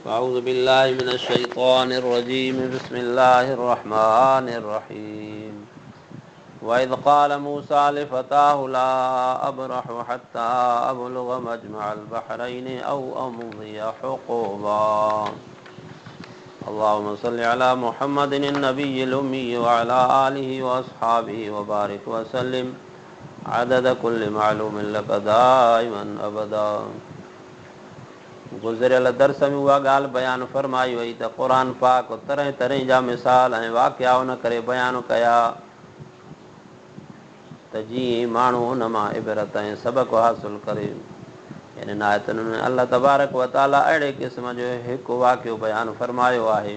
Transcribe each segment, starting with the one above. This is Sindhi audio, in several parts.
أعوذ بالله من الشيطان الرجيم بسم الله الرحمن الرحيم وإذ قال موسى لفتاه لا أبرح حتى أبلغ مجمع البحرين أو أمضي حقبا اللهم صل على محمد النبي الأمي وعلى آله وأصحابه وبارك وسلم عدد كل معلوم لك دائما أبدا گذريل درس ۾ اها ڳالهه بيان فرمائي وئي ته قرآن پاڪ طرح طرح جا مثال ۽ واقعا ان ڪري بيان ڪيا ته جيئن ماڻهو ان مان عبرت ۽ سبق حاصل ڪري. انهن آيتن ۾ الله تبارڪ و تعاليٰ اهڙي قسم جو هڪ واقعو بيان فرمايو آهي.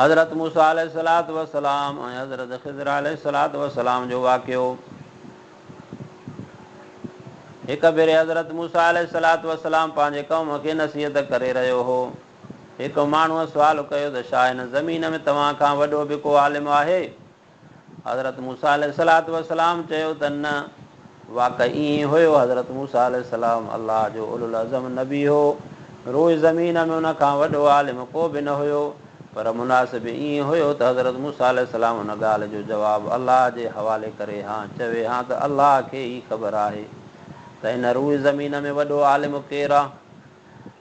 حضرت موسيٰ عليه الصلوة والسلام ۽ حضرت خضر عليه الصلوة والسلام جو واقعو. هڪ ڀيري حضرت موسيٰ عليه الصلوة والسلام پنهنجي قوم کي نصيحت ڪري رهيو هو. هڪ ماڻهوء سوال ڪيو ته ڇا هن زمين ۾ توهان کان وڏو به ڪو عالم آهي؟ حضرت موسيٰ عليه الصلوة والسلام چيو ته نه. واقعي ائين هيو، حضرت موسيٰ عليه السلام الله جو اولوالعزم نبي هو. روء زمين ۾ ان کان وڏو عالم ڪو به نه هيو. پر مناسب ائين هيو ته حضرت موسيٰ عليه السلام ان ڳالهه جو جواب الله جي حوالي ڪري هان، چوي هان ته الله کي ئي خبر آهي ته هن روء زمين ۾ وڏو عالم ڪير آ.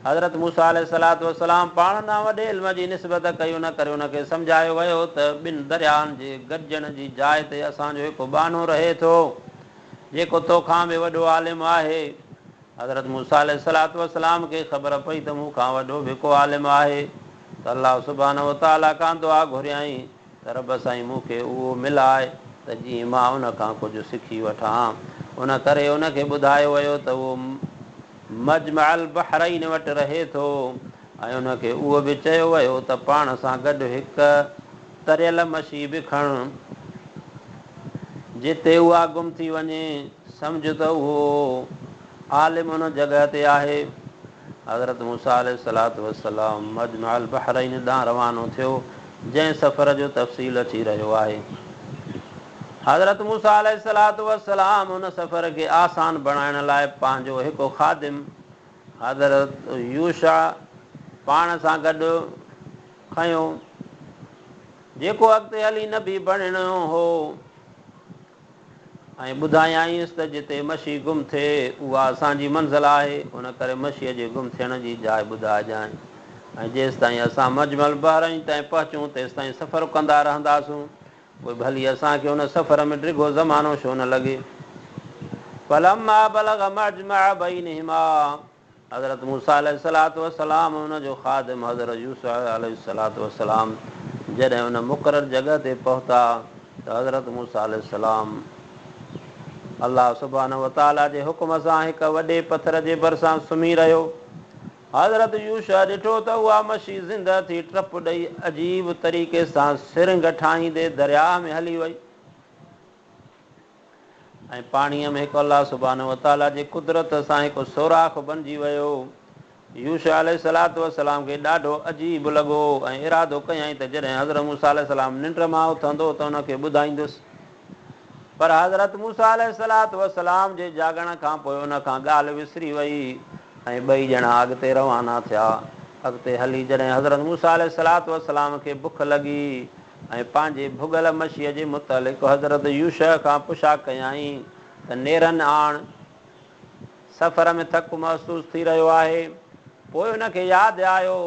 حضرت موسيٰ عليه الصلوة والسلام پاڻ ڏانهن وڏي علم جي نسبت ڪئي ان ڪري ان کي سمجهايو ويو ته ٻن درياهن جي گڏجڻ جي جاء تي اسان جو هڪ ٻانهو رهي ٿو جيڪو توکان به وڏو عالم آهي. حضرت موسيٰ عليه الصلوة والسلام کي خبر پئي ته مون کان وڏو به ڪو عالم آهي ته الله سبحانه وتعاليٰ کان دعا گهريائين ته رب سائين مون کي اهو ملاء ته جيئن مان ان کان ڪجهه سکي وٺان. ان ڪري ان کي ٻڌايو ويو ته اهو مجمع البحرين وٽ رهي ٿو ۽ ان کي اهو به چيو ويو ته پاڻ سان گڏ هڪ تريل مڇي به کڻ، جتي اها گم ٿي وڃي، سمجهه ته اهو عالم ان جڳهه تي آهي. حضرت موسيٰ عليه الصلوة والسلام مجمع البحرين ڏانهن روانو ٿيو، جنهن سفر جو تفصيل اچي رهيو آهي. حضرت موسيٰ عليه الصلوة والسلام ان سفر کي آسان بڻائڻ لاء پنهنجو هڪ خادم حضرت يوشع پاڻ سان گڏ کنيو، جيڪو اڳتي هلي نبي بڻڻو هو ۽ ٻڌايائينس ته جتي مڇي گم ٿئي، اها اسان جي منزل آهي، ان ڪري مڇيء جي گم ٿيڻ جي جاء ٻڌائجانء ۽ جيستائين اسان مجمع البحرين تائين پهچون، تيستائين سفر ڪندا رهنداسون، پوء ڀلي اسان کي ان سفر ۾ ڊگهو زمانو ڇو نه لڳي. فلما بلغ مجمع بينهما حضرت موسيٰ عليه الصلوة والسلام ۽ ان جو خادم حضرت يوسع عليه الصلوة والسلام جڏهن ان مقرر جڳهه تي پهتا ته حضرت موسيٰ عليه السلام الله سبحانه وتعاليٰ جي حڪم سان هڪ وڏي پٿر جي ڀرسان سمهي رهيو. حضرت يوشع ڏٺو ته اها مڇي زندهه ٿي ٽپ ڏئي عجيب طريقي سان سرنگ ٺاهيندي درياهه ۾ هلي وئي. ۽ پاڻيء ۾ هڪ الله سبحانه وتعاليٰ جي قدرت سان هڪ سوراخ بنجي ويو. يوشع عليه الصلوة والسلام کي ڏاڍو عجيب لڳو ۽ ارادو ڪيائين ته جڏهن حضرت موسيٰ عليه السلام ننڊ مان اٿندو ته ان کي ٻڌائيندس. پر حضرت موسيٰ عليه الصلوة والسلام جي جاڳڻ کان پوء ان کان ڳالهه وسري وئي ۽ ٻئي ڄڻا اڳتي روانا ٿيا. اڳتي هلي جڏهن حضرت موسيٰ عليه الصلوة والسلام کي بک لڳي ۽ پنهنجي ڀڳل مڇيء جي متعلق حضرت يوشع کان پڇا ڪيائين ته نيرن آڻ، سفر ۾ ٿڪ محسوس ٿي رهيو آهي. پوء هن کي ياد آيو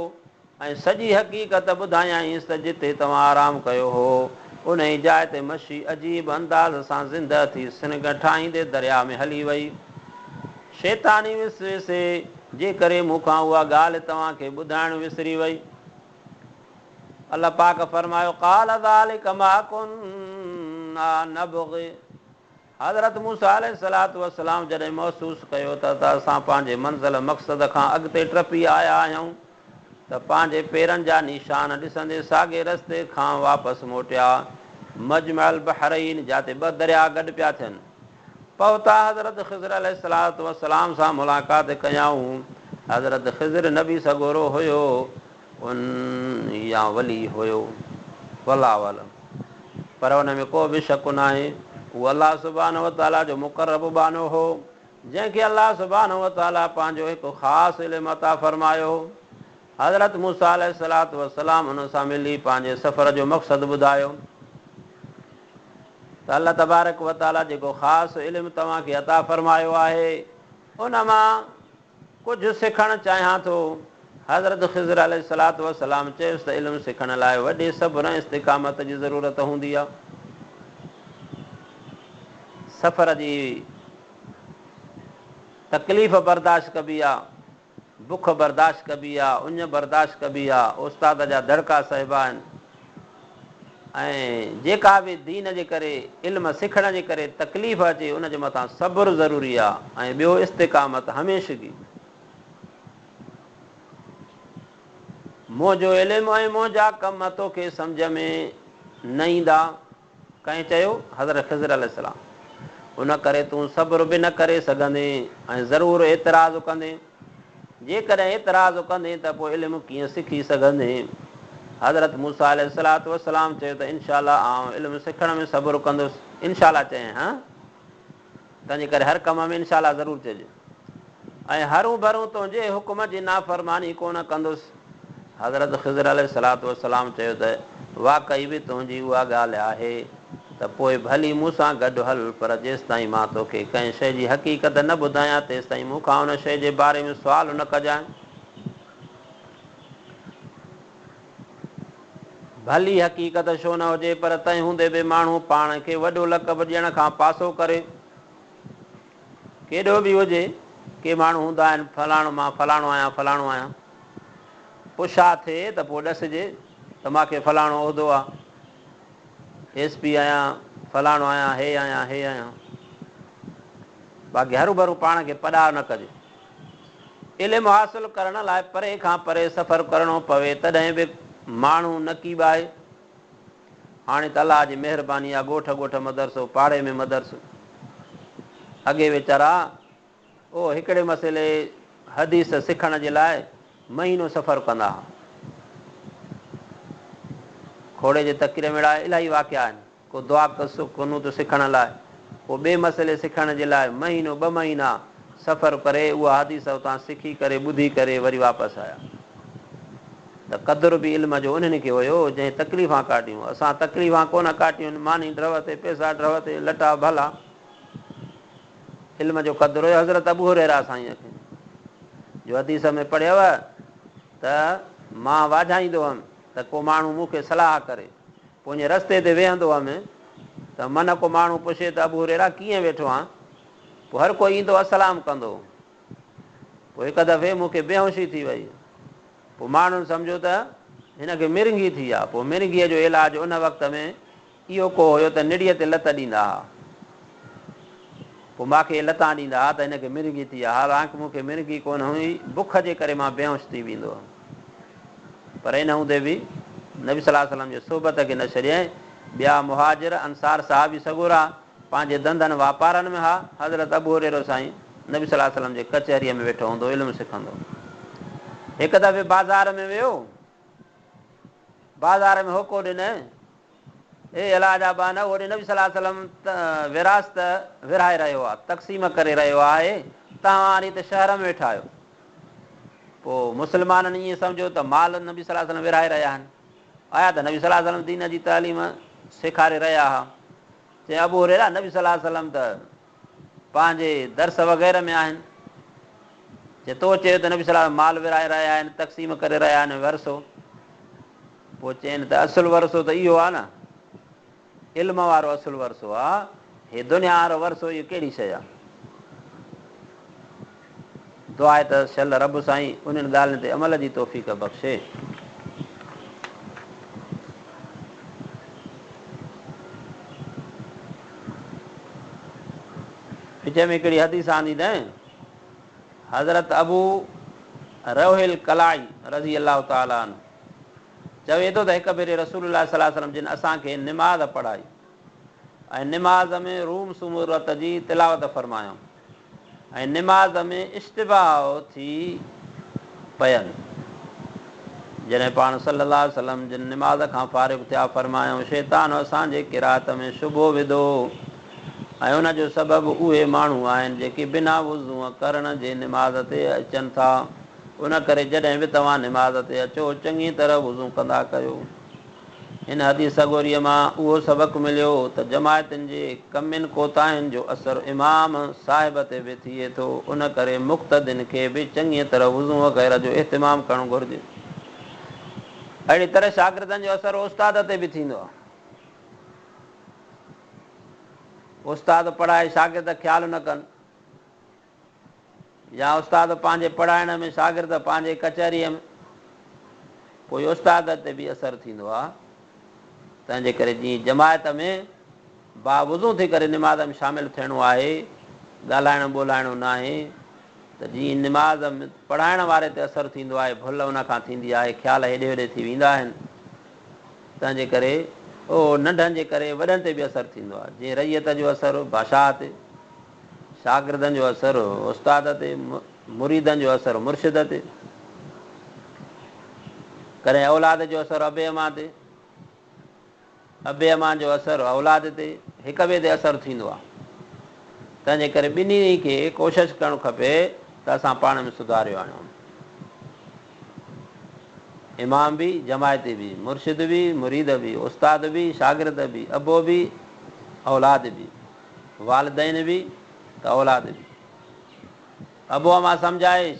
۽ سڄي حقيقت ٻڌايائينس ته جتي توهان آرام ڪيو هو، انهيء جاء تي مڇي عجيب انداز سان زندهه ٿي سرنگ ٺاهيندي درياء ۾ هلي وئي. شيطاني وسوسي جي ڪري مون کان اها ڳالهه توهان کي ٻڌائڻ وسري وئي. الله پاڪ فرمايو، قال ذلک ما ڪنا نبغي حضرت موسيٰ عليه الصلوة والسلام جڏهن محسوس ڪيو ته ته اسان پنهنجي منزل مقصد کان اڳتي ٽپي آيا آهيون ته پنهنجي پيرن جا نشان ڏسندي ساڳئي رستي کان واپس موٽيا مجمع البحرين جاتي ٻه درياء گڏ پيا ٿين پهتا حضرت خضر عليه الصلوة والسلام سان ملاقات ڪيائون حضرت خضر نبي سڳورو هيو ان يا ولي هيو والله اعلم پر ان ۾ ڪو به شڪ ناهي اهو الله سبحانه وتعاليٰ جو مقرب ٻانهو هو. جنهن کي الله سبحانه وتعاليٰ پنهنجو هڪ خاص علم عطا فرمايو هو. حضرت موسيٰ عليه الصلوة والسلام ان سان ملي پنهنجي سفر جو مقصد ٻڌايو ته الله تبارڪ وتعاليٰ جيڪو خاص علم توهان کي عطا فرمايو آهي ان مان ڪجهه سکڻ چاهيان ٿو. حضرت خضر عليه الصلوة والسلام چيس ته علم سکڻ لاء وڏي صبر ۽ استقامت جي ضرورت هوندي آهي. سفر جي تڪليف برداشت ڪبي آهي، بک برداشت ڪبي آهي، اڃ برداشت ڪبي آهي، استاد جا دڙڪا سهبا آهن. ۽ جيڪا به دين جي ڪري، علم سکڻ جي ڪري تڪليف اچي ان جي مٿان صبر ضروري آ ۽ ٻيو استقامت هميشگي. منهنجو علم ۽ منهنجا ڪم توکي سمجهه ۾ نه ايندا. ڪنهن چيو؟ حضرت خضر عليه السلام. ان ڪري تون صبر به نه ڪري سگهندين ۽ ضرور اعتراض ڪندين. جيڪڏهن اعتراض ڪندين ته پوء علم ڪيئن سکي سگهندين؟ حضرت موسيٰ عليه الصلوة والسلام چيو ته انشاء الله آئون علم سکڻ ۾ صبر ڪندس. انشاء الله چيائين ها؟ تنهنجي ڪري هر ڪم ۾ انشاء الله ضرور چئج. ۽ هرون ڀرون تنهنجي حڪم جي نافرماني ڪونه ڪندس. حضرت خضر عليه الصلوة والسلام چيو ته واقعي به تنهنجي اها ڳالهه آهي ته پوء ڀلي مون سان گڏ هل پر جيستائين مان توکي ڪنهن شيء جي حقيقت نه ٻڌايان تيستائين مون کان ان شيء جي باري ۾ سوال نه ڪجانء. ڀلي حقيقت ڇو نه هجي پر تنهن هوندي به ماڻهو پاڻ کي وڏو لقب ڏيڻ کان پاسو ڪري. ڪيڏو به هجي، ڪي ماڻهو هوندا آهن فلاڻو مان فلاڻو آهيان فلاڻو آهيان. پڇا ٿئي ته پوء ڏسجي ته مان کي فلاڻو عهدو آ، ايس پي آهيان، فلاڻو آهيان، هي آهيان، هي آهيان. باقي هروڀرو پاڻ کي پڏاء نه ڪجي. علم حاصل ڪرڻ لاء پري کان پري سفر ڪرڻو پوي تڏهن به ماڻهو نه ڪيٻائي. هاڻي ته الله جي مهرباني آ ڳوٺ ڳوٺ مدرسو، پاڙي ۾ مدرسو. اڳي ويچارا او هڪڙي مسئلي حديث سکڻ جي لاء مهينو سفر ڪندا ها. کوڙي جي تقرير ۾ اهڙا الاهي واقعا آهن. ڪو دعا قنوت سکڻ لاء، ڪو ٻئي مسئلي سکڻ جي لاء مهينو ٻه مهينا سفر ڪري اها حديث اتان سکي ڪري ٻڌي ڪري وري واپس آيا. ته قدر به علم جو انهن کي هيو جنهن تڪليفان ڪاٽيون. اسان تڪليفان ڪونه ڪاٽيون، ماني ڍؤ تي، پئسا ڍؤ تي، لٽا ڀلا. علم جو قدر هيو حضرت ابوهريره سائينء کي جو حديث ۾ پڙهيو ته مان واجهائيندو هئم ته ڪو ماڻهو مون کي صلاح ڪري. پوء انهيء رستي تي ويهندو هئم ته من ڪو ماڻهو پڇي ته ابوهريره ڪيئن ويٺو آن؟ پوء هر ڪو ايندو السلام ڪندو. پوء هڪ دفعي مون کي بيهوشي ٿي وئي. پوء ماڻهن سمجهيو ته هن کي مرنگي ٿي آ. پوء مرنگيء جو علاج ان وقت ۾ اهو ڪو هيو ته نڙيء تي لت ڏيندا ها. پوء مان کي لتان ڏيندا ها ته هن کي مرنگي ٿي آ. حالانڪ مون کي مرنگي ڪونه هئي، بک جي ڪري مان بيهوش ٿي ويندو هئم. پر ان هوندي به نبي صلي الله عليه وسلم جي صحبت کي نه ڇڏيائين. ٻيا مهاجر، انصار صحابي سڳورا پنهنجي ڌنڌن واپارن ۾ ها، حضرت ابوهريرو سائين نبي صلي الله عليه وسلم جي ڪچهريء ۾ ويٺو هوندو علم سکندو. هڪ دفعي بازار ۾ ويو، بازار ۾ هوڪو ڏنائين، اي الله جا ٻانها! هوڏي نبي صلي الله عليه وسلم وراثت ورهائي رهيو آهي، تقسيم ڪري رهيو آهي، توهان هتي شهر ۾ ويٺا آهيو. پوء مسلمانن ائين سمجهيو ته مال نبي صلي الله عليه وسلم ورهائي رهيا آهن. آيا ته نبي صلي الله عليه وسلم دين جي تعليم سيکاري رهيا ها. چيائين ابو هريره نبي صلي الله عليه وسلم ته پنهنجي درس وغيره ۾ آهن. چي تو چيو ته نبي صلي الله عليه وسلم مال ورهائي رهيا آهن، تقسيم ڪري رهيا آهن ورثو. پوء چين ته اصل ورثو ته اهو آهي نه. علم وارو اصل ورثو آ، هي دنيا وارو ورثو اهو ڪهڙي شيء آ؟ دعا آهي ته شل رب سائين انهن ڳالهين تي عمل جي توفيق بخشي. وچ ۾ هڪڙي حديث آندي اٿئين، حضرت ابو روحيل ڪلائي رضي الله تعالٰي عنه چوي ٿو ته هڪ ڀيري رسول الله صلي الله عليه وسلم جن اسان کي نماز پڙهائي ۽ نماز ۾ روم سورت جي تلاوت فرمايائون ۽ نماز ۾ اشتباه ٿي پين. جڏهن پاڻ صلي الله عليه وسلم جن نماز کان فارغ ٿيا فرمايائون شيطان اسان جي قرائت ۾ شبهو وڌو. ۽ ان جو سبب اهي ماڻهو آهن جيڪي بنا وضوء ڪرڻ جي نماز تي اچن ٿا. ان ڪري جڏهن به توهان نماز تي اچو چڱي طرح وضو ڪندا ڪريو. هن حديث سڳوريء مان اهو سبق مليو ته جماعتن جي ڪمين ڪوتاهين جو اثر امام صاحب تي به ٿئي ٿو، ان ڪري مقتدين کي به چڱيء طرح وضو وغيره جو اهتمام ڪرڻ گهرجي. اهڙي طرح شاگردن جو اثر استاد تي به ٿيندو آهي. استاد پڙهائي شاگرد خيال نه ڪن يا استاد پنهنجي پڙهائڻ ۾ شاگرد پنهنجي ڪچهريء ۾ پوء استاد تي به اثر ٿيندو آهي. تنهن جي ڪري جيئن جماعت ۾ باوضو ٿي ڪري نماز ۾ شامل ٿيڻو آهي، ڳالهائڻو ٻولهائڻو ناهي ته جيئن نماز پڙهائڻ واري تي اثر ٿيندو آهي، ڀل ان کان ٿيندي آهي، خيال هيڏي هوڏي ٿي ويندا آهن. تنهن جي ڪري اهو ننڍن جي ڪري وڏن تي به اثر ٿيندو آهي، جيئن رعيت جو اثر بادشاهه تي، شاگردن جو اثر استاد تي، مريدن جو اثر مرشد تي، ڪڏهن اولاد جو اثر ابي امان تي، ابي امان جو اثر اولاد تي، هڪ ٻئي تي اثر ٿيندو آهي. تنهن جي ڪري ٻنهي کي ڪوشش ڪرڻ کپي ته اسان پاڻ ۾ سڌاريو آڻيون. امام به، جماعتي به، مرشد به، مريد به، استاد به، شاگرد به، ابو به، اولاد به، والدين به ته اولاد به. ابو امان سمجهائي،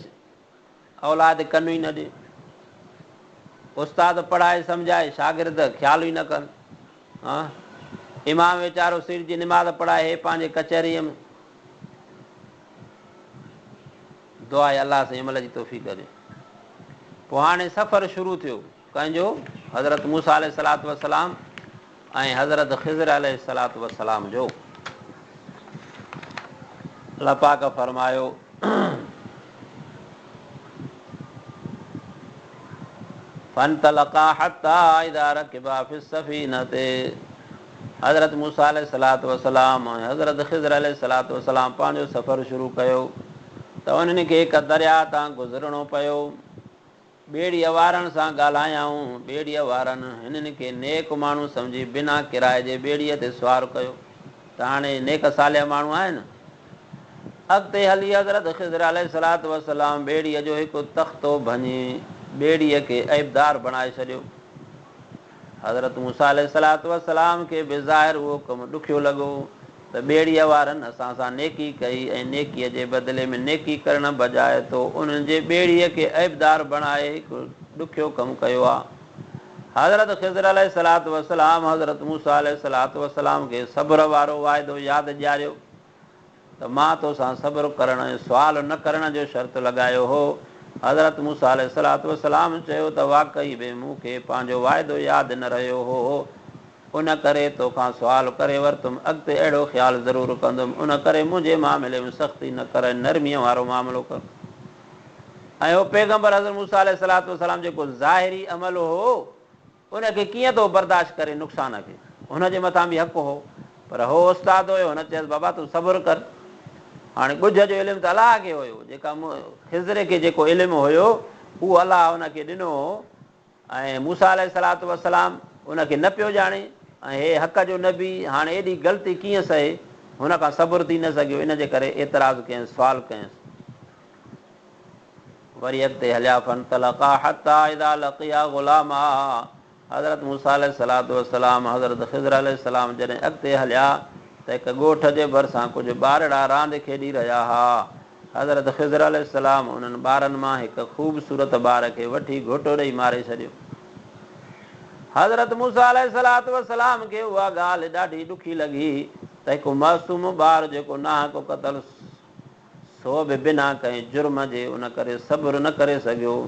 اولاد ڪن ئي نه ڏي. استاد پڙهائي سمجهائي، شاگرد خيال ئي نه ڪن. ها امام ويچارو سيڙجي نماز پڙهائي هي پنهنجي ڪچهريء ۾. دعا آهي الله سائين عمل جي توفيق ڏي. پوء هاڻي سفر شروع ٿيو ڪنهن جو؟ حضرت موسيٰ عليه الصلوة والسلام ۽ حضرت خضر عليه الصلوة والسلام جو. الله پاڪ فرمايو. فانطلقا حتي اذا رڪبا في السفينة حضرت موسيٰ عليه الصلوة والسلام ۽ حضرت خضر عليه الصلوة والسلام پنهنجو سفر شروع ڪيو ته انهن کي هڪ درياء تان گذرڻو پيو. ٻيڙيء وارن سان ڳالهايائون. ٻيڙيء وارن هنن کي نيڪ ماڻهو سمجهي بنا ڪرائي جي ٻيڙيء تي سوار ڪيو ته هاڻي نيڪ صالح ماڻهو آهن. اڳتي هلي حضرت خضر عليه الصلوة والسلام ٻيڙيء جو هڪ تختو ڀڃي ٻيڙيء کي عيبدار بڻائي ڇڏيو. حضرت موسيٰ عليه الصلوة والسلام کي به ظاهر اهو ڪم ڏکيو لڳو ته ٻيڙيء وارن اسان سان نيڪي ڪئي ۽ نيڪيء جي بدلي ۾ نيڪي ڪرڻ بجاء تو انهن جي ٻيڙيء کي عيبدار بڻائي هڪ ڏکيو ڪم ڪيو آ. حضرت خضر عليه الصلوة والسلام حضرت موسيٰ عليه الصلوة والسلام کي صبر وارو واعدو ياد ڏياريو. ته مان توسان صبر ڪرڻ ۽ سوال نه ڪرڻ جو شرط لڳايو هو. حضرت موسيٰ عليه الصلوة والسلام چيو ته واقعي به مون کي پنهنجو واعدو ياد نه رهيو هو، ان ڪري توکان سوال ڪري ورتم، اڳتي اهڙو خيال ضرور ڪندم، ان ڪري منهنجي معاملي ۾ سختي نه ڪر ۽ نرميء وارو معاملو ڪر. ۽ اهو پيغمبر حضرت موسيٰ عليه الصلوة والسلام جيڪو ظاهري عمل هو، ان کي ڪيئن ٿو برداشت ڪري نقصان کي هن جي مٿان به حق هو پر هو استاد هيو هن چيس بابا تون صبر ڪر هاڻي ڳجهه جو علم ته الله کي هيو جيڪا خضر کي جيڪو علم هيو اهو الله هن کي ڏنو هو ۽ موسيٰ عليه الصلوة والسلام ان کي نه پيو ڄاڻي ۽ هي حق جو نبي هاڻي ايڏي غلطي ڪيئن سهي هن کان صبر ٿي نه سگهيو ان جي ڪري اعتراض ڪيس سوال ڪيس. وري اڳتي هليا فانطلقا حتي اذا لقيا غلاما حضرت موسيٰ عليه الصلوة والسلام حضرت خضر عليه السلام جڏهن اڳتي هليا ته هڪ ڳوٺ جي ڀرسان ڪجهه ٻارڙا راند کيڏي رهيا ها. حضرت خضر عليه السلام انهن ٻارن مان هڪ خوبصورت ٻار کي وٺي گهوٽو ڏئي ماري ڇڏيو. حضرت موسيٰ عليه الصلوة والسلام کي اها ڳالهه ڏاڍي ڏکي لڳي ته هڪ معصوم ٻار جيڪو ناحق قتل سو به بنا ڪنهن جرم جي ان ڪري صبر نه ڪري سگهيو.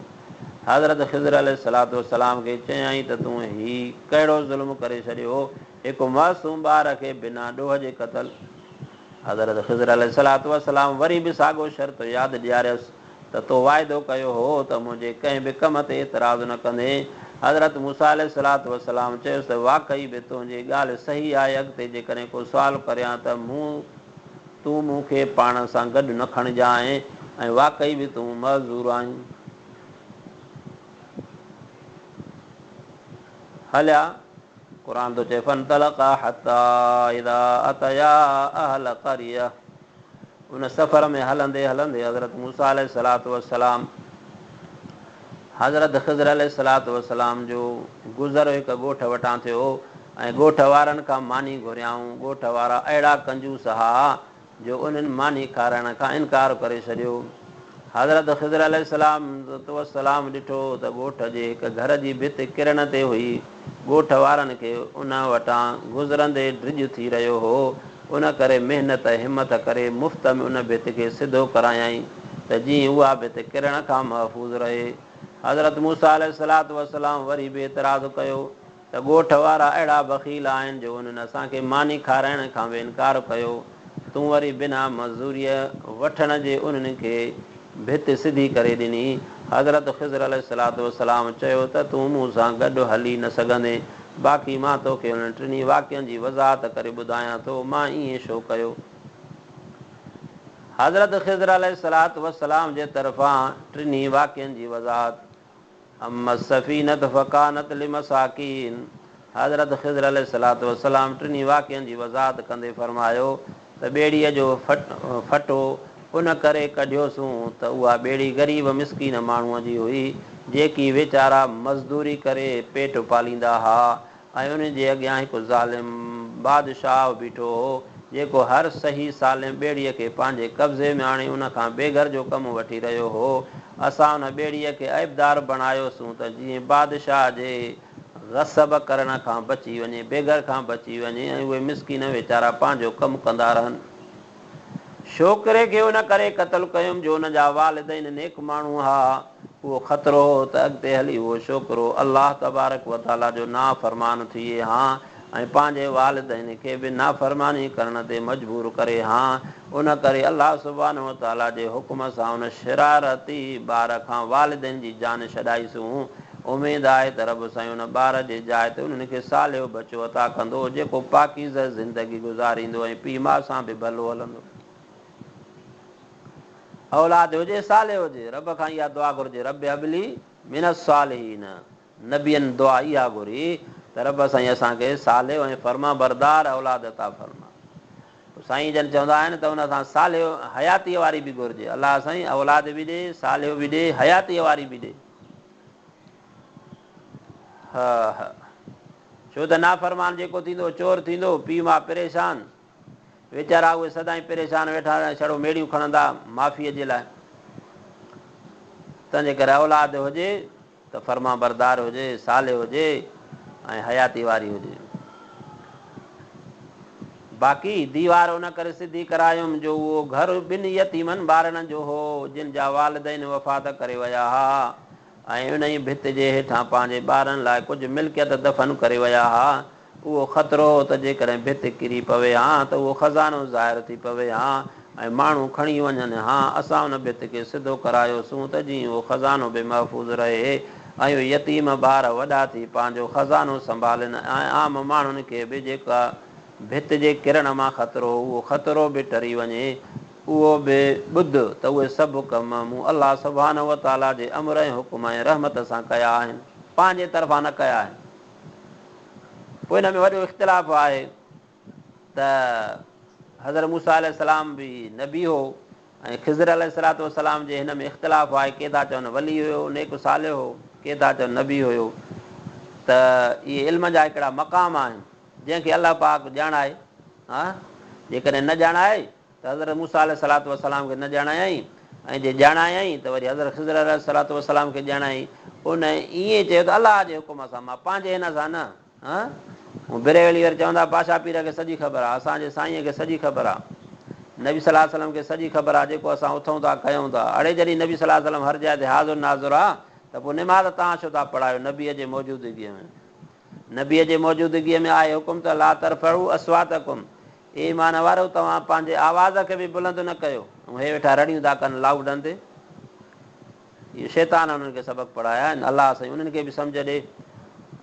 حضرت خضر عليه الصلوة والسلام کي چيائين ته تون هي ڪهڙو ظلم ڪري ڇڏيو، هڪ معصوم ٻار کي بنا ڏوهه جي قتل. حضرت خضر عليه الصلوة والسلام وري به ساڳو شرط ياد ڏياريس ته تو واعدو ڪيو هو ته منهنجي ڪنهن به ڪم تي اعتراض نه ڪندين. حضرت موسيٰ عليه الصلوة والسلام چيس ته واقعي به تنهنجي ڳالهه صحيح آهي اڳتي جيڪڏهن ڪو سوال ڪريان ته مون تون مون کي پاڻ سان گڏ نه کڻجانء ۽ واقعي به تون معذور آهين. هليا. قرآن ٿو چئي فانطلقا حتي اذا اتيا اهل قريه ان سفر ۾ هلندي هلندي حضرت موسيٰ عليه الصلوة والسلام حضرت خضر عليه الصلوة والسلام جو گذر هڪ ڳوٺ وٽان ٿيو ۽ ڳوٺ وارن کان ماني گهريائون. ڳوٺ وارا اهڙا ڪنجوس ها جو انهن ماني کارائڻ کان انڪار ڪري ڇڏيو. حضرت خضر عليه السلام والسلام ڏٺو ته ڳوٺ جي هڪ گهر جي ڀت ڪرڻ تي هئي. ڳوٺ وارن کي ان وٽان گذرندي ڊڄ ٿي رهيو هو، ان ڪري محنت ۽ همت ڪري مفت ۾ ان ڀت کي سڌو ڪرايائين ته جيئن اها ڀت ڪرڻ کان محفوظ رهي. حضرت موسيٰ عليه الصلوة والسلام وري به اعتراض ڪيو ته ڳوٺ وارا اهڙا بخيل آهن جو انهن اسان کي ماني کارائڻ کان به انڪار ڪيو، تون وري بنا مزوريء وٺڻ جي انهن کي ڀت سڌي ڪري ڏني. حضرت خضر عليه الصلوة والسلام چيو ته تون مون سان گڏ هلي نه سگهندين، باقي مان توکي انهن ٽنهي واقعن جي وضاحت ڪري ٻڌايان ٿو، مان ائين ڇو ڪيو؟ حضرت خضر عليه الصلوة والسلام جي طرفان ٽنهي واقعن جي وضاحت. اما السفينة فڪانت لمساڪين، حضرت خضر عليه الصلوة والسلام ٽنهي واقعن جي وضاحت ڪندي فرمايو ته ٻيڙيء جو ڦٽو ان ڪري ڪڍيوسون ته اها ٻيڙي غريب مسڪين ماڻهوء جي هئي، جيڪي ويچارا مزدوري ڪري پيٽ پاليندا ها ۽ انهن جي اڳيان هڪ ظالم بادشاهه بيٺو هو، جيڪو هر صحيح سالم ٻيڙيء کي پنهنجي قبضي ۾ آڻي ان کان بيگر جو ڪم وٺي رهيو هو. اسان ان ٻيڙيء کي عيبدار بڻايوسون ته جيئن بادشاهه جي غصب ڪرڻ کان بچي وڃي، بيگر کان بچي وڃي ۽ اهي مسڪين ويچارا پنهنجو ڪم ڪندا رهن. ڇوڪري کي ان ڪري قتل ڪيم جو ان جا والدين نيڪ ماڻهو ها، اهو خطرو هو ته اڳتي هلي اهو ڇوڪرو الله تبارڪ و تعاليٰ جو نافرمان ٿئي هان ۽ پنهنجي والدين کي به نافرماني ڪرڻ تي مجبور ڪري هان، ان ڪري الله سبحانه و تعاليٰ جي حڪم سان ان شرارتي ٻار کان والدين جي جان ڇڏائيسون. اميد آهي ته رب سائين ان ٻار جي جاء تي انهن کي صالح ٻچو عطا ڪندو، جيڪو پاڪيزه زندگي گذاريندو ۽ پيء ماء سان به ڀلو هلندو. اولاد هجي صالح هجي، رب کان اها دعا گهرجي، رب هب لي من الصالحين، نبين دعا اها گهري ته رب سائين اسان کي صالح ۽ فرمانبردار اولاد عطا فرما. پوء سائين جن چوندا آهن ته ان سان صالح حياتيء واري به گهرجي، الله سائين اولاد به ڏي، صالح به ڏي، حياتيء واري به ڏي. ڇو ته نافرمان جيڪو ٿيندو چور ٿيندو، پيء ماء پريشان، ويچارا اهي سدائين پريشان ويٺا ڇڙو ميڙيون کڻندا معافيء جي لاء. تنهنجي ڪري اولاد هجي ته فرمانبردار هجي، صالح هجي ۽ حياتي واري هجي. باقي ديوار ان ڪري سڌي ڪرايم جو اهو گهر ٻن يتيمن ٻارڙن جو هو، جن جا والدين وفات ڪري ويا ها ۽ انهيء ڀت جي هيٺان پنهنجي ٻارن لاء ڪجهه ملڪيت دفن ڪري ويا ها. اهو خطرو هو ته جيڪڏهن ڀت ڪري پوي ها ته اهو خزانو ظاهر ٿي پوي ها ۽ ماڻهو کڻي وڃن ها. اسان ان ڀت کي سڌو ڪرايوسون ته جيئن اهو خزانو به محفوظ رهي ۽ اهي يتيم ٻار وڏا ٿي پنهنجو خزانو سنڀالين ۽ عام ماڻهن کي به جيڪا ڀت جي ڪرڻ مان خطرو هو اهو خطرو به ٽري وڃي. اهو به ٻڌ ته اهي سڀ ڪم مون الله سبحانه وتعاليٰ جي امر ۽ حڪم ۽ رحمت سان ڪيا آهن، پنهنجي طرفان نه ڪيا آهن. پوء ان ۾ وڏو اختلاف آهي ته حضرت موسيٰ عليه السلام به نبي هو ۽ خضر عليه الصلوة والسلام جي هن ۾ اختلاف آهي ڪي ٿا چون ولي هيو نيڪ صالح هو ڪي ٿا چون نبي هيو ته اهي علم جا هڪڙا مقام آهن جنهن کي الله پاڪ ڄاڻائي ها جيڪڏهن نه ڄاڻائي ته حضرت موسيٰ عليه الصلوة والسلام کي نه ڄاڻايائين ۽ جي ڄاڻايائين ته وري حضرت خضر عليه الصلوة والسلام کي ڄاڻايائين. ان ائين چيو ته الله جي حڪم سان، مان پنهنجي هن سان نه. ها؟ هو بريلوي وري چوندا بادشاهه پير کي سڄي خبر آ، اسان جي سائينء کي سڄي خبر آ، نبي صلي الله عليه وسلم کي سڄي خبر آ، جيڪو اسان اٿون ٿا ڪيون ٿا. اڙي جڏهن نبي صلي الله عليه وسلم هر جاء تي حاضر ناظر آ ته پوء نماز توهان ڇو ٿا پڙهايو نبيء جي موجودگيء ۾؟ نبيء جي موجودگيء ۾ آهي حڪم ته لا ترفعوا اصواتڪم اي ايمان وارؤ! توهان پنهنجي آواز کي به بلند نه ڪيو ۽ هي ويٺا رڙيون ٿا ڪن لائوڊن تي. اهو شيطان انهن کي سبق پڙهايا آهن. الله سائين انهن کي به سمجهه ڏي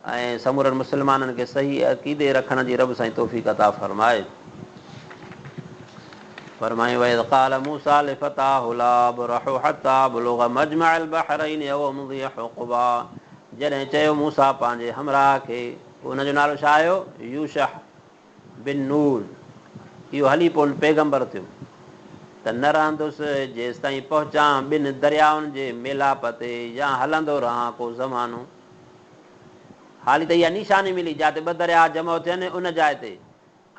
۽ سمورن مسلمانن کي صحيح عقيدي رکڻ جي رب سائين توفيق عطا فرمائي. فرمائي واذ قال موسيٰ لفتاه لا ابرح حتي ابلغ مجمع البحرين او امضي حقبا جڏهن چيو موسيٰ پنهنجي همراهه کي. پوء ان جو نالو ڇا آيو؟ يوشع بن نون. اهو هلي پوء پيغمبر ٿيو ته نه رهندس جيستائين پهچان ٻن دريائن جي ميلاپ تي يا هلندو رهان ڪو زمانو. حالي ته اها نشاني ملي جاتي ٻه درياء جمع ٿين ان جاء تي.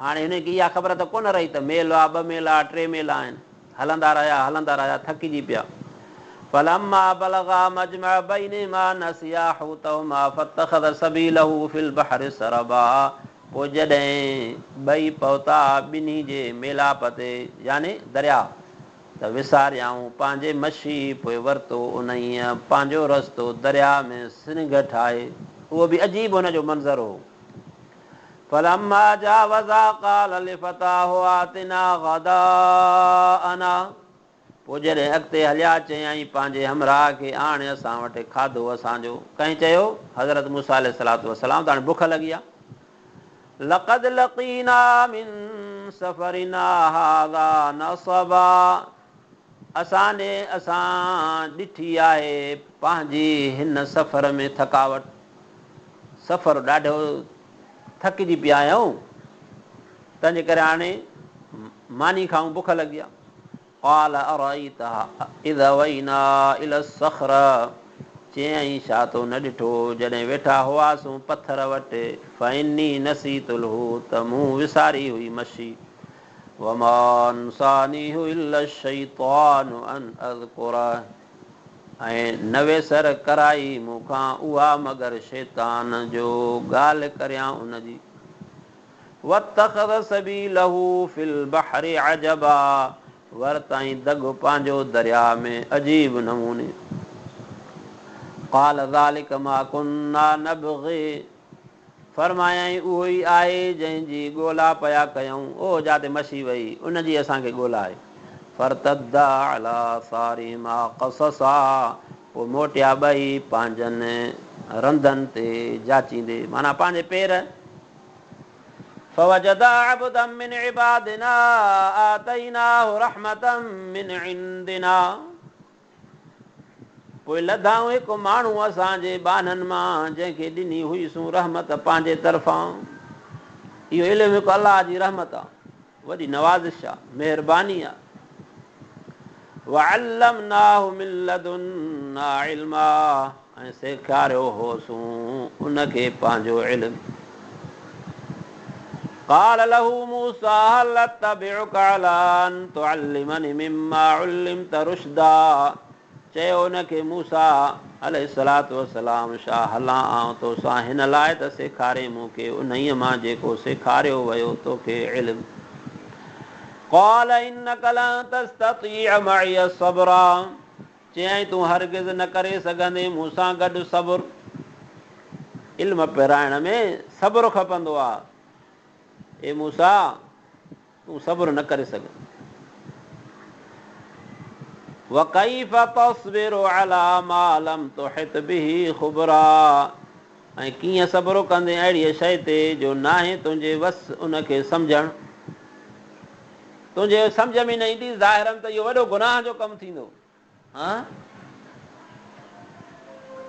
هاڻي هنن کي اها خبر ته ڪونه رهي ته ميل آ، ٻه ميل آ، ٽي ميل آهن. هلندا رهيا، هلندا رهيا، ٿڪجي پيا. فلما بلغا مجمع بينهما نسيا حوتهما فاتخذ سبيله في البحر سربا پوء جڏهن ٻئي پهتا ٻنهي جي ميلاپ تي، يعني درياء، ته وساريائون پنهنجي مڇي، پوء ورتو انهيء پنهنجو رستو درياء ۾ سرنگهه ٺاهي. اهو به عجيب هن جو منظر هو. فلما جاوزا قال لفتاه آتنا غداءنا پوء جڏهن اڳتي هليا چيائين پنهنجي همراهه کي آڻ اسان وٽ کاڌو اسان جو. ڪنهن چيو؟ حضرت موسيٰ عليه الصلوة والسلام ته هاڻي بک لڳي آهي. لقد لقينا من سفرنا هذا نصبا اسان ڏي اسان ڏٺي آهي پنهنجي هن سفر ۾ ٿڪاوٽ. سفر ڏاڍو ٿڪجي پيا آهيون، تنهنجي ڪري هاڻي ماني کائون بک لڳي آهي. قال ارأيت اذ اوينا الي الصخرة چيائين ڇا تو نه ڏٺو جڏهن ويٺا هئاسون پٿر وٽ فاني نسيت الحوت مون وساري هئي مڇي وما انسانيه الا الشيطان ان اذڪره ۽ نه ويسر ڪرائي مون کان اها مگر شيطان جو ڳالهه ڪريان ان جي. واتخذ سبيله في البحر عجبا ورتائين دڳ پنهنجو درياء ۾ عجيب نموني. قال ذلڪ ما ڪنا نبغي فرمايائين، اهو ئي آهي جنهن جي ڳولا پيا ڪيون، اهو جاتي مڇي وئي، ان جي اسان کي ڳولا آهي. فارتدا علي آثارهما قصصا پوء موٽيا ٻئي پنهنجن رندن تي جاچيندي، معنيٰ پنهنجي پير. فوجدا عبدا من عبادنا آتيناه رحمة من عندنا. پوء لڌائون هڪ ماڻهو اسان جي ٻانهن مان، جنهن کي ڏني هئي سون رحمت پنهنجي طرفان. اهو علم هڪ الله جي رحمت آ، وڏي نوازش آ، مهرباني آ. وعلمناه من لدنا علما ۽ سيکاريو هوسون ان کي پنهنجو علم. قال له موسيٰ هل اتبعک علي ان تعلمني مما علمت رشدا چيو ان کي موسيٰ عليه الصلوة والسلام ڇا هلان آئون توسان هن لاء ته سيکارين مون کي انهيء مان جيڪو سيکاريو ويو توکي علم. قال انک لن تستطيع معي صبرا چيائين تون هرگز نه ڪري سگهندين مون سان گڏ صبر. علم پرائڻ ۾ صبر کپندو آ. اي موسيٰ! تون صبر نه ڪري سگهندين. وڪيف تصبر علي ما لم تحط به خبرا ۽ ڪيئن صبر ڪندين اهڙيء شيء تي جو ناهي تنهنجي وس ان کي سمجهڻ. تنهنجي سمجهه ۾ نه ايندي، ظاهراً ته اهو وڏو گناهه جو ڪم ٿيندو. ها؟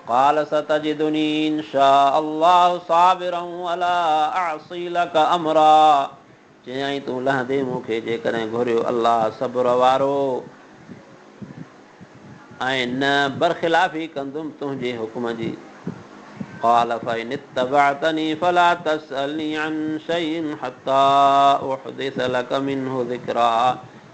قال ستجدني ان شاء الله صابرا ولا اعصي لک امرا چيائين تون لهندين مون کي جيڪڏهن گهريو الله صبر وارو ۽ نه برخلافي ڪندم تنهنجي حڪم جي. قال فان اتبعتني فلا تسألني عن شيء حتي احدث لک منه ذڪرا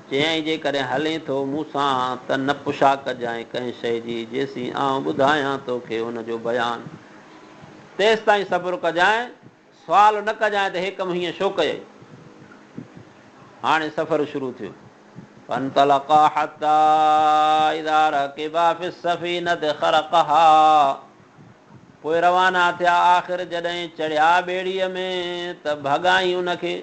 چيائين جيڪڏهن هلين ٿو مون سان ته نه پڇا ڪجانء ڪنهن شيء جي جيسين آئون ٻڌايان توکي ان جو بيان تيستائين صبر ڪجانء سوال نه ڪجانء ته هي ڪم هيئن ڇو ڪيئي؟ هاڻي سفر شروع ٿيو. فانطلقا حتي اذا رڪبا في السفينة خرقها پوء روانا ٿيا آخر جڏهن چڙهيا ٻيڙيء ۾ ته ڀڳائين ان کي.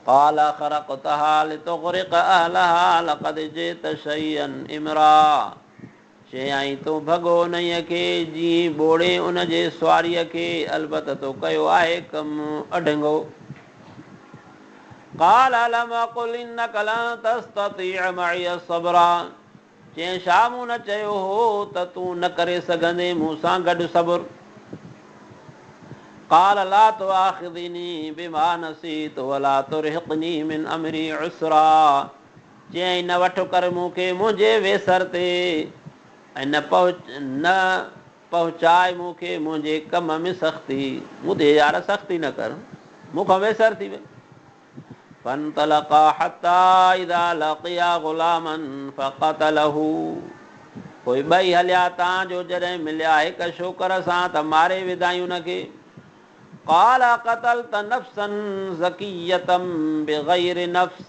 قال اخرقتها لتغرق اهلها لقد جئت شيئا امرا چيائين، تو ڀڳو انهيء کي، جيئن ٻوڙين ان جي سواريء کي، البته تو ڪيو آهي ڪم اڍنگو. قال الم اقل انک لن تستطيع معي صبرا چيائين، ڇا مون نه چيو هو ته تون نه ڪري سگهندين مون سان گڏ صبر؟ قال لا تؤاخذني بما نسيت ولا ترهقني من امري عسرا چيائين نه وٺ ڪر مون کي منهنجي ويسر تي ۽ نه نه پهچاء مون کي منهنجي ڪم ۾ سختي مون تي يار سختي نه ڪر مون کان ويسر ٿي وئي. فانطلقا حتي اذا لقيا غلاما فقتله پوء ٻئي هليا تان جو جڏهن مليا هڪ ڇوڪر سان ته ماري وڌائين ان کي. قال اقتلت نفسا زڪية بغير نفس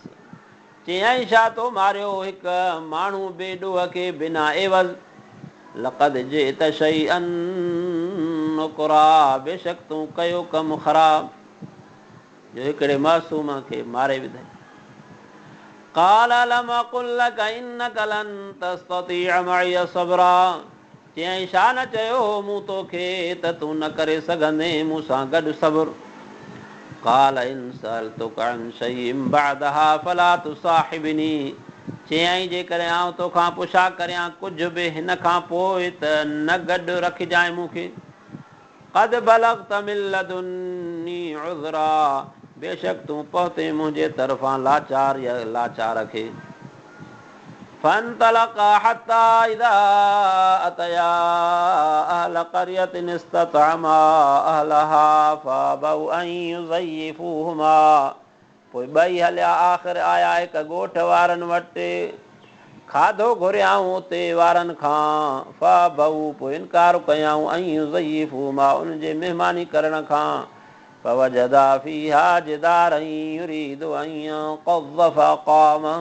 چيائين ڇا تو ماريو هڪ ماڻهو بي ڏوهه کي بنا عيوض لقد جئت شيئا نڪرا بيشڪ تون ڪيو ڪم خراب. جو هڪڙي معصوم کي ماري وڌئي. قال الم اقل لک انک لن تستطيع معي صبرا چيائين ڇا نه چيو هو مون توکي ته تون نه ڪري سگهندين مون سان گڏ صبر. قال ان سألتک عن شيء بعدها فلا تصاحبني چيائين جيڪڏهن آئون توکان پڇا ڪريان ڪجهه به هن کان پوء ته نه گڏ رکجانء مون کي. قد بلغت من لدني عذرا بيشڪ تون پهتين منهنجي طرفان لاچار يا لاچار کي. فانطلقا حتي اذا اتيا اهل قرية استطعما اهلها فابوا ان يضيفوهما پوء ٻئي هليا آخر آيا هڪ ڳوٺ وارن وٽ، کاڌو گهريائون اتي وارن کان، فابوا پوء انڪار ڪيائون ان يضيفوهما انهن جي مهماني ڪرڻ کان، فوجدا فيها جدارا يريد ان ينقض فاقامه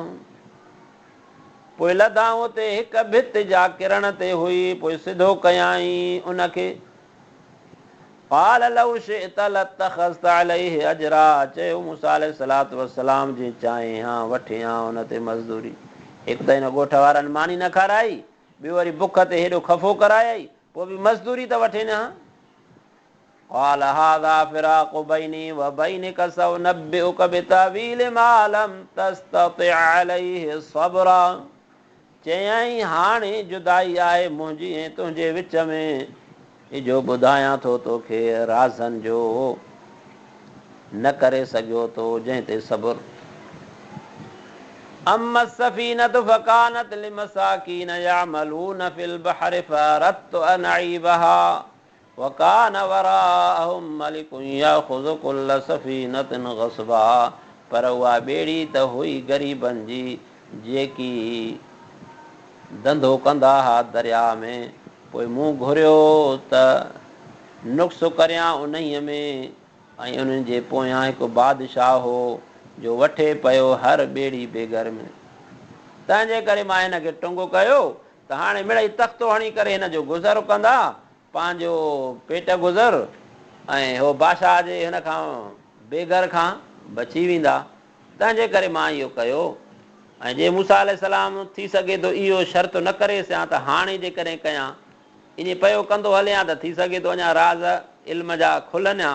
پوء لڌائون اتي هڪ ڀت جا ڪرڻ تي هئي پوء سڌو ڪيائين ان کي. قال لو شئت لاتخذت عليه اجرا چيو موسيٰ عليه الصلوة والسلام جي چاهين ها وٺين ها ان تي مزدوري. هڪ ته هن ڳوٺ وارن ماني نه کارائي، ٻيو وري بک تي هيڏو خفو ڪرايائي، پوء به مزدوري ته وٺين ها. قال هذا فراق بيني وبينک سانبئک بتاويل ما لم تستطع عليه صبرا. چيائين، هاڻي جدائي آهي منهنجي ۽ تنهنجي وچ ۾، اجهو ٻڌايان ٿو توکي رازن جو نه ڪري سگهيو تو جنهن تي صبر. اما السفينة فڪانت لمساڪين يعملون في البحر فاردت ان اعيبها وڪان وراءهم ملڪ ياخذ ڪل سفينة غصبا پر اها ٻيڙي ته هئي غريبن جي جيڪي ڌنڌو ڪندا ها درياء ۾ پوء مون گهريو ته نقص ڪريان انهيء ۾ ۽ انهن جي پويان هڪ بادشاهه هو جو وٺي پيو هر ٻيڙي بيگر ۾. تنهن جي ڪري مان هن کي ٽنگ ڪيو ته هاڻي مڙئي تختو هڻي ڪري هن جو گذر ڪندا، پنهنجو پيٽ گذر، ۽ هو بادشاهه جي هن کان بيگر کان بچي ويندا، تنهن جي ڪري مان اهو ڪيو. ۽ جي موسيٰ عليه السلام ٿي سگهي ٿو اهو شرط نه ڪريس ها ته هاڻي جيڪڏهن ڪيان، ائين پيو ڪندو هلي ها ته ٿي سگهي ٿو اڃا راز علم جا کلن ها،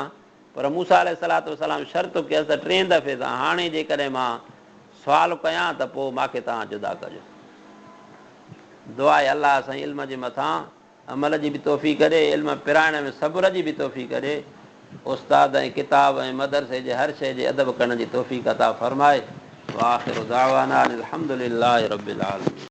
پر موسيٰ عليه الصلوة والسلام شرط ڪيس ته ٽئين دفعي سان هاڻي جيڪڏهن مان سوال ڪيان ته پوء مان کي توهان جدا ڪجو. دعا آهي الله سائين علم جي مٿان عمل جي به توفيق ڏي، علم پرائڻ ۾ صبر جي به توفيق ڏي، استاد ۽ ڪتاب ۽ مدرسي جي هر شيء جي ادب ڪرڻ جي توفيق عطا فرمائي. واخر دعوانا ان الحمد لله رب العالمين.